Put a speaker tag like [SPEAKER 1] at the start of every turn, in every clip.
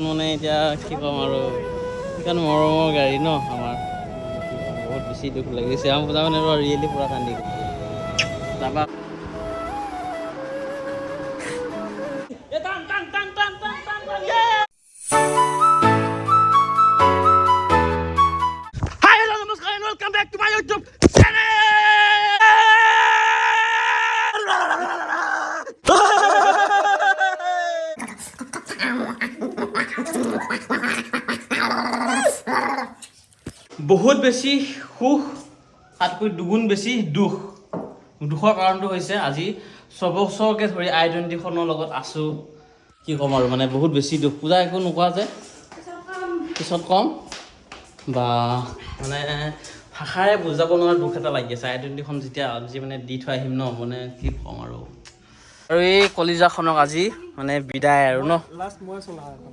[SPEAKER 1] মানে এতিয়া কি ক'ম আৰু, ইমান মৰমৰ গাড়ী ন আমাৰ, বহুত বেছি দুখ লাগিছে। আমাৰ পূজা মানে ৰিয়েলি পূৰা কান্দি যাবা। Hi, hello, namaskar and welcome back to my YouTube channel. বহুত বেছি সুখ, তাতকৈ দুগুণ বেছি দুখ। দুখৰ কাৰণটো হৈছে আজি ছবছৰকে ধৰি আই 20খনৰ লগত আছোঁ, কি ক'ম আৰু, মানে বহুত বেছি দুখ। পূজা একো নোকোৱা যে, পিছত ক'ম বা, মানে ভাষাৰে বুজাব নোৱাৰা দুখ এটা লাগি আছে। আই 20খন যেতিয়া আজি মানে দি থৈ আহিম ন, মানে কি ক'ম আৰু। আৰু এই কলিজাখনক আজি মানে বিদায় আৰু ন,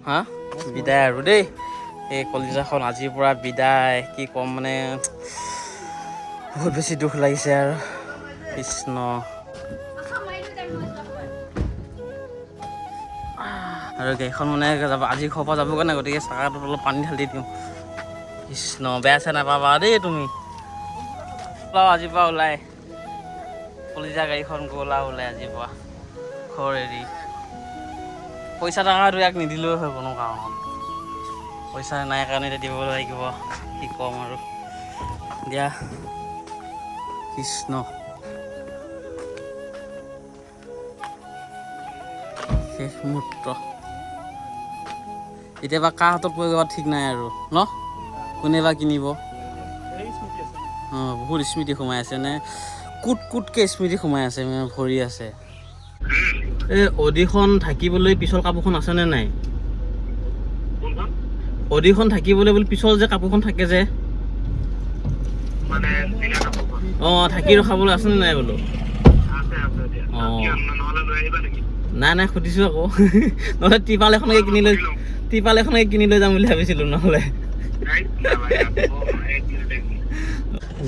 [SPEAKER 1] হা, বিদায় আৰু দেই। এই কলিজাখন আজিৰ পৰা বিদায়। কি ক'ম, মানে বহুত বেছি দুখ লাগিছে আৰু, কৃষ্ণ। আৰু গাড়ীখন মানে যাব আজি ঘৰৰ পৰা যাবৰ কাৰণে, গতিকে চাকাটোত অলপ পানী ঢালি দিওঁ। কৃষ্ণ, বেয়া চেয়া নাপাবা দেই তুমি। আজিৰ পৰা ওলাই কলিজা গাড়ীখন গ'লা ওলাই আজিৰ পৰা ঘৰ এৰি। পইচা টকাটো ইয়াক নিদিলেও হয় কোনো কাৰণত, পইচা নাই কাৰণে এতিয়া দিব লাগিব, কি ক'ম আৰু। দিয়া, কৃষ্ণ। শেষ মুহূৰ্ত কেতিয়াবা কাৰ হাতত পৰি যাব ঠিক নাই আৰু ন, কোনে বা কিনিব। অঁ, বহুত স্মৃতি সোমাই আছে, মানে কুট কুটকৈ স্মৃতি সোমাই আছে, মানে ভৰি আছে। এই অডিখন থাকিবলৈ পিছল কাপোৰখন আছেনে নাই? অডিখন থাকিবলৈ বুলি পিছল যে কাপোৰখন থাকে যে, অঁ, থাকি ৰখাবলৈ আছেনে নাই বোলো? অঁ, নাই নাই, সুধিছোঁ আকৌ, নহ'লে ত্ৰিপাল এখনকে কিনি লৈ, ত্ৰিপাল এখনকে কিনি লৈ যাম বুলি ভাবিছিলোঁ নহ'লে।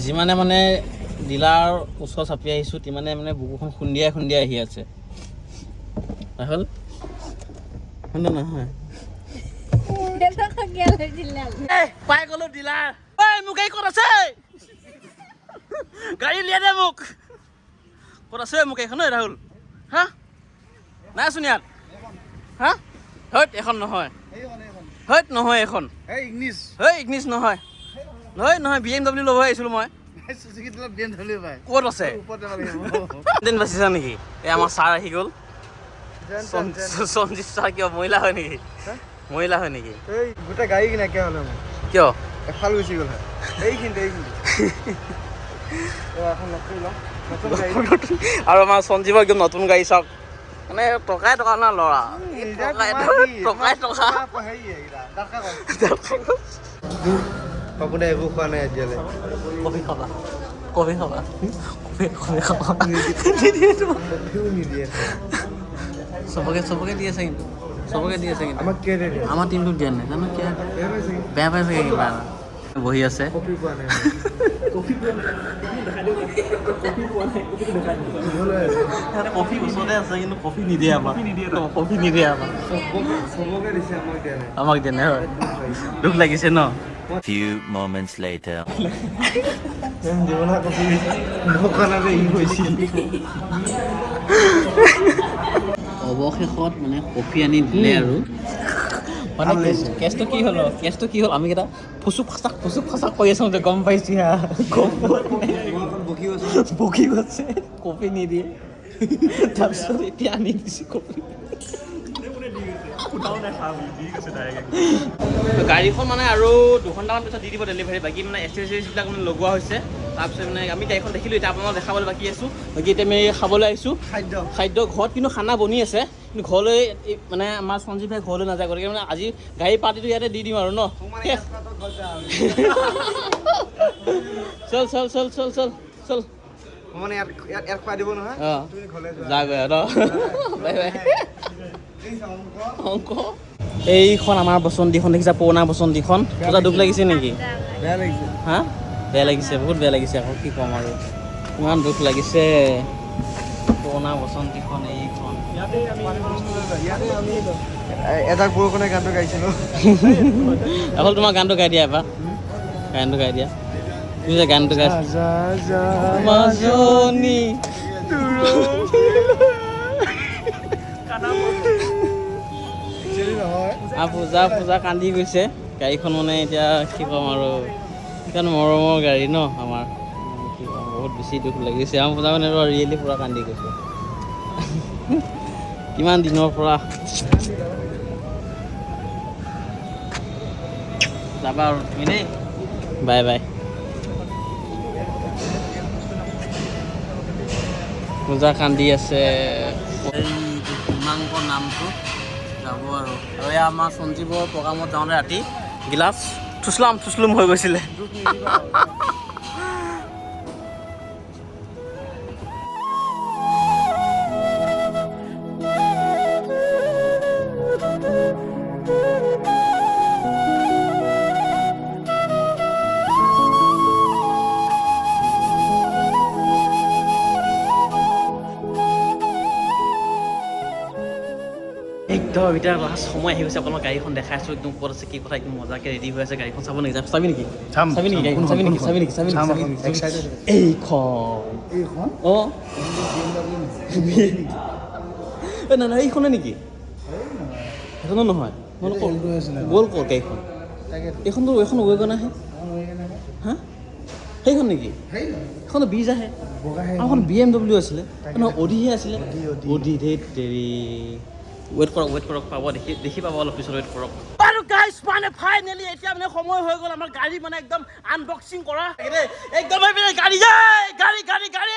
[SPEAKER 1] যিমানে মানে ডিলাৰ ওচৰ চাপি আহিছোঁ, তিমানে মানে বুকুখন খুন্দিয়াই খুন্দিয়াই আহি আছে। ৰাহুল, শুনে নহয়, পাই গ'লো ডিলাৰ। ঐ, মোৰ গাড়ী ক'ত আছে? গাড়ী উলিয়াই দে মোক। ক'ত আছে মোৰ গাড়ীখন? ঐ ৰাহুল, হা, নাইচোন ইয়াত। হা, হৈত এখন নহয়, হৈত নহয় এখন, হেই ইগনিছ নহয়, নহয় নহয়, BMW ল'ব আহিছিলোঁ মই। ক'ত আছে? যেন বাচিছা নেকি? এই আমাৰ ছাৰ আহি গ'ল, সঞ্জীৱ ছাৰ। কিয় মহিলা হয় নেকি? মহিলা হয় নেকি?
[SPEAKER 2] গোটেই গাড়ী নাইকিয়া হ'লে
[SPEAKER 1] কিয়
[SPEAKER 2] এফাল গুচি গ'ল। এইখিনিতে এইখিনিতে।
[SPEAKER 1] আৰু আমাৰ সঞ্জীৱৰ একদম নতুন গাড়ী চাওক, মানে টকাই টকা না ল'ৰা, টকাই টকা।
[SPEAKER 2] পাপুনে একো খোৱা নাই এতিয়ালৈ।
[SPEAKER 1] কফি খাবা? কফি খাবা? কফি কফি খাবা?
[SPEAKER 2] কফিও নিদিয়ে।
[SPEAKER 1] চবকে চবকে দি আছে কিন্তু, চবকে দি আছে কিন্তু
[SPEAKER 2] আমাক কিয় নিদিয়ে?
[SPEAKER 1] আমাৰ টিমটোক দিয়া নাই জানো কিয়, বেয়া পাইছে কিবা। বহি আছে,
[SPEAKER 2] কফি পোৱা নাই।
[SPEAKER 1] কফি ওচৰতে আছে কিন্তু কফি নিদিয়ে আমাক, কফি নিদিয়ে আমাক।
[SPEAKER 2] চবকে দিছে, আমাক দিয়া নাই।
[SPEAKER 1] আমাক দিয়া নাই, হয়, দুখ লাগিছে ন।
[SPEAKER 3] Few moments later.
[SPEAKER 1] অৱশেষত মানে কফি আনি দিলে। আৰু মানে কেছটো কি হ'ল, কেছটো কি হ'ল, আমি কেইটা ফুচুক ফাচাক ফুচুক ফাচাক কৰি আছোঁ যে গম পাইছোঁ, হা, গম বকি গৈছে কফি নিদিয়ে। তাৰপিছত এতিয়া আনি দিছে কফি। গাড়ীখন মানে আৰু 2 ঘণ্টামান পিছত দি দিব ডেলিভাৰী। বাকী মানে এচেচৰিজবিলাক মানে লগোৱা হৈছে। তাৰপিছত মানে আমি গাড়ীখন দেখিলোঁ, এতিয়া আপোনালোক দেখাবলৈ বাকী আছোঁ। বাকী এতিয়া আমি খাবলৈ আহিছোঁ
[SPEAKER 2] খাদ্য।
[SPEAKER 1] খাদ্য ঘৰত কিন্তু খানা বনি আছে, কিন্তু ঘৰলৈ মানে আমাৰ সঞ্জীৱ ভাই ঘৰলৈ নাযায়, গতিকে মানে আজি গাড়ী পাৰ্টিটো ইয়াতে দি দিম আৰু ন। চল চল চল চল চল চল।
[SPEAKER 2] মানে ইয়াত খুৱাই দিব নহয়,
[SPEAKER 1] যাগৈ আৰু, বাই বাই। অংক, এইখন আমাৰ বসন্তীখন দেখিছা? পুৰণা বসন্তীখন। পূজা, দুখ লাগিছে নেকি?
[SPEAKER 2] বেয়া লাগিছে।
[SPEAKER 1] হা, বেয়া লাগিছে, বহুত বেয়া লাগিছে আকৌ, কি ক'ম আৰু, ইমান দুখ লাগিছে। পুৰণা বসন্তীখন এইখন।
[SPEAKER 2] ইয়াতে আমি এজাক বৰষুণে গানটো গাইছিলোঁ।
[SPEAKER 1] অকল তোমাৰ গানটো গাই দিয়া এবাৰ, গানটো গাই দিয়া। তুমি যে গানটো গাই মাজনী। পূজা পূজা কান্দি গৈছে গাড়ীখন। মানে এতিয়া কি ক'ম আৰু, ইমান মৰমৰ গাড়ী ন আমাৰ, কি ক'ম, বহুত বেছি দুখ লাগিছে। আমাৰ পূজা মানে ৰিয়েলি পূৰা কান্দি গৈছে। কিমান দিনৰ পৰা যাবা আৰু তুমি দেই, বাই বাই। পূজা কান্দি আছে। এই হিমাংক নামটো যাব আৰু। আৰু এয়া আমাৰ সঞ্জীৱৰ প্ৰগ্ৰামত যাওঁতে ৰাতি গিলাচ থুচলাম থুচলুম হৈ গৈছিলে। একদম এতিয়া লাষ্ট সময় আহি গৈছে। আপোনাক গাড়ীখন দেখাই আছোঁ, একদম ক'ত আছে কি কথা, একদম মজাকৈ ৰেডি হৈ আছে। গাড়ীখন চাব নেকি? চাবি নেকি?
[SPEAKER 2] চাম।
[SPEAKER 1] চাবি নেকি গাড়ীখন? চাবি নেকি? চাবি নেকি? চাবি নেকি? চাবি নেকি? এইখন।
[SPEAKER 2] এইখন?
[SPEAKER 1] অঁ, এই নাই নাই, এইখনে নেকি? সেইখনো নহয়। গ'ল ক'ত গাড়ীখন? এইখনতো এইখন ৱেগন আহে। হা, সেইখন নেকি? সেইখনতো বীজ আহে। এখন BMW আছিলে নহয়, অডিহে আছিলে। অডি ধেত তেৰি। ৱেইট কৰক, ৱেইট কৰক, পাব, দেখি দেখি পাব, অলপ পিছত ৱেইট কৰক। আৰু গাইছ, মানে ফাইনেলি এতিয়া মানে সময় হৈ গ'ল আমাৰ গাড়ী মানে একদম আনবক্সিং কৰা দেই। একদম এইপিনে গাড়ী, এই গাড়ী গাড়ী গাড়ী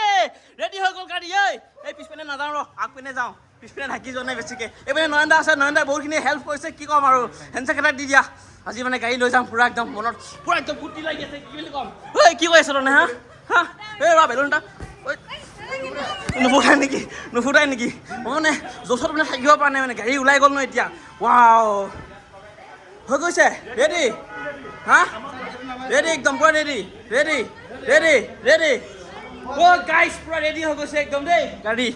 [SPEAKER 1] ৰেডি হৈ গ'ল গাড়ী। এই এই পিছপিনে নাযাওঁ, ৰ আগপিনে যাওঁ। পিছপিনে ঢাকি যোৱা নাই বেছিকৈ। এইপিনে নয়নদা আছে, নয়নদাই বহুতখিনি হেল্প কৰিছে। কি ক'ম আৰু, হেণ্ডছেক এটা দি দিয়া। আজি মানে গাড়ী লৈ যাম, পূৰা একদম মনত পূৰা একদম ফূৰ্তি লাগি আছে, কি বুলি ক'ম। ঐ, কি কৈ আছ তনে? হা হা, এই ৰ, বেলুন এটা। ঐ, নুফুটাই নেকি? নুফুটাই নেকি? মই মানে জোচত মানে থাকিব পৰা নাই। মানে গাড়ী ওলাই গ'ল ন এতিয়া। ৱাও, হৈ গৈছে ৰেডি। হা, ৰেডি, একদম পুৰা ৰেডি ৰেডি ৰেডি ৰেডি। অ' গাইছ, পুৰা ৰেডি হৈ গৈছে একদম দেই গাড়ী।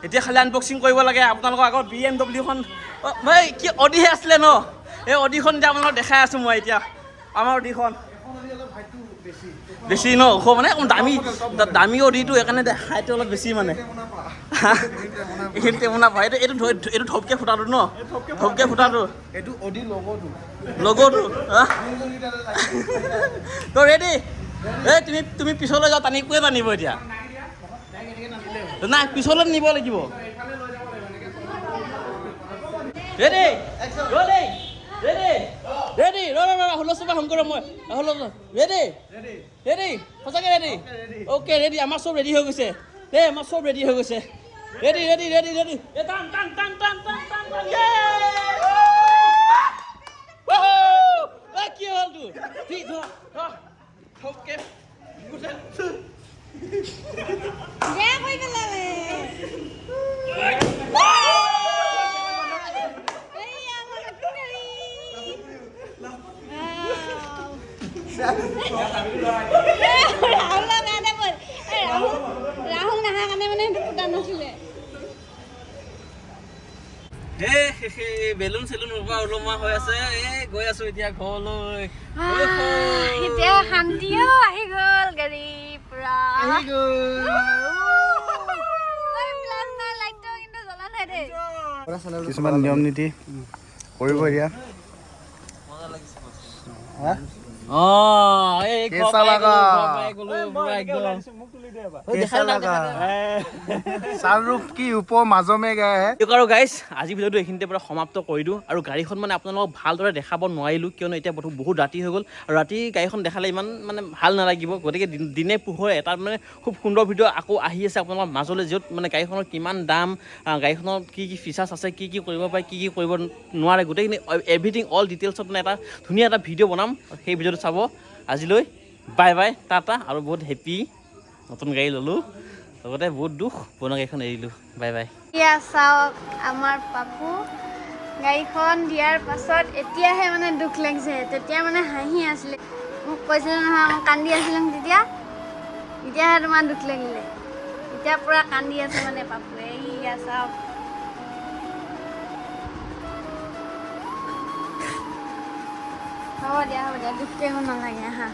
[SPEAKER 1] এতিয়া খালি আনবক্সিং কৰিব লাগে আপোনালোকৰ আগত BMW-খন। ভাই, কি অডিহে আছিলে ন? এই অডিখন এতিয়া আপোনালোকক দেখাই আছোঁ মই। এতিয়া আমাৰ অডিখন বেছি ন ওখ, মানে অকণ দামী দামী অডিটো, সেইকাৰণে হাইটটো অলপ বেছি। মানে এইখিনি টেমুনা পায়। এইটো এইটো এইটো থপকে ফুটাটো ন, থপকে ফুটাটো।
[SPEAKER 2] এইটো অডি লগৰটো।
[SPEAKER 1] লগৰটো তো ৰেডি। এই তুমি তুমি পিছলৈ যাওঁ, টানি কোৱে টানিব এতিয়া? নাই, পিছলৈ নিব লাগিব। Ready, ready ready ready. ৰ ৰ, ৰাহুল শংকৰ, মই ৰাহুল। ৰেডি ৰেডি, সঁচাকৈ ৰেডি। Okay, ready. আমাৰ চব ৰেডি হৈ গৈছে দেই, আমাৰ চব ৰেডি হৈ গৈছে। Ready ready ready ready. এই টান টান টান টান টান টান টান। কি হ'ল তোৰ? ধৰ ধৰ, থপকে।
[SPEAKER 4] বেয়া কৰি পেলালে। এইয়া আমাৰ নতুন গাড়ী। ৱাও। ৰাহুলৰ গাতে পৰি। এই ৰাহুল ৰাহুল নাহা কাৰণে মানে সেইটো ফুটা নাছিলে।
[SPEAKER 1] হে হে, বেলুন চেলুন পৰা ওলোমা হৈ আছে। এই গৈ আছো এতিয়া ঘৰলৈ।
[SPEAKER 4] এতিয়া শান্তিও আহি গ'ল গাড়ী পুৰা।
[SPEAKER 2] আহি গ'ল।
[SPEAKER 4] লাইটটো কিন্তু জ্বলা নাই দেই।
[SPEAKER 2] কিছুমান নিয়ম নীতি কৰিব এতিয়া।
[SPEAKER 1] অ, এই ঘৰ
[SPEAKER 2] কেঁচা
[SPEAKER 1] পাই
[SPEAKER 2] লাগা।
[SPEAKER 1] গ'লো, ঘৰ পাই গ'লো পুৰা একদম।
[SPEAKER 2] कैसा लगा? शाहरुख की ऊपर माजो में गया है।
[SPEAKER 1] দিয়ক আৰু গাইছ, আজি ভিডিঅ'টো এইখিনিতে পৰা সমাপ্ত কৰি দিওঁ। আৰু গাড়ীখন মানে আপোনালোকক ভালদৰে দেখাব নোৱাৰিলোঁ, কিয়নো এতিয়া বহুত বহুত ৰাতি হৈ গ'ল আৰু ৰাতি গাড়ীখন দেখালে ইমান মানে ভাল নালাগিব। গতিকে দিনে পোহৰে এটা মানে খুব সুন্দৰ ভিডিঅ' আকৌ আহি আছে আপোনালোকৰ মাজলৈ, য'ত মানে গাড়ীখনৰ কিমান দাম, গাড়ীখনৰ কি কি ফিচাৰ্ছ আছে, কি কি কৰিব পাৰে, কি কি কৰিব নোৱাৰে, গোটেইখিনি এভৰিথিং অল ডিটেইলছত মানে এটা ধুনীয়া এটা ভিডিঅ' বনাম। সেই ভিডিঅ'টো চাব। আজিলৈ বাই বাই, টাটা। আৰু বহুত হেপী, নতুন গাড়ী ল'লোঁ, লগতে বহুত দুখ, পুৰণা গাড়ীখন এৰিলোঁ। Bye bye.
[SPEAKER 4] এতিয়া চাওক, আমাৰ পাপু গাড়ীখন দিয়াৰ পাছত এতিয়াহে মানে দুখ লাগিছে। তেতিয়া মানে হাঁহি আছিলে। মোক কৈছিলে নহয়, মই কান্দি আছিলোঁ তেতিয়া। এতিয়াহে তোমাৰ দুখ লাগিলে। এতিয়া পূৰা কান্দি আছে মানে পাপুৱে। এইয়া চাওক। হ'ব দিয়া, হ'ব দিয়া, দুখ কৰিব নালাগে। আহা।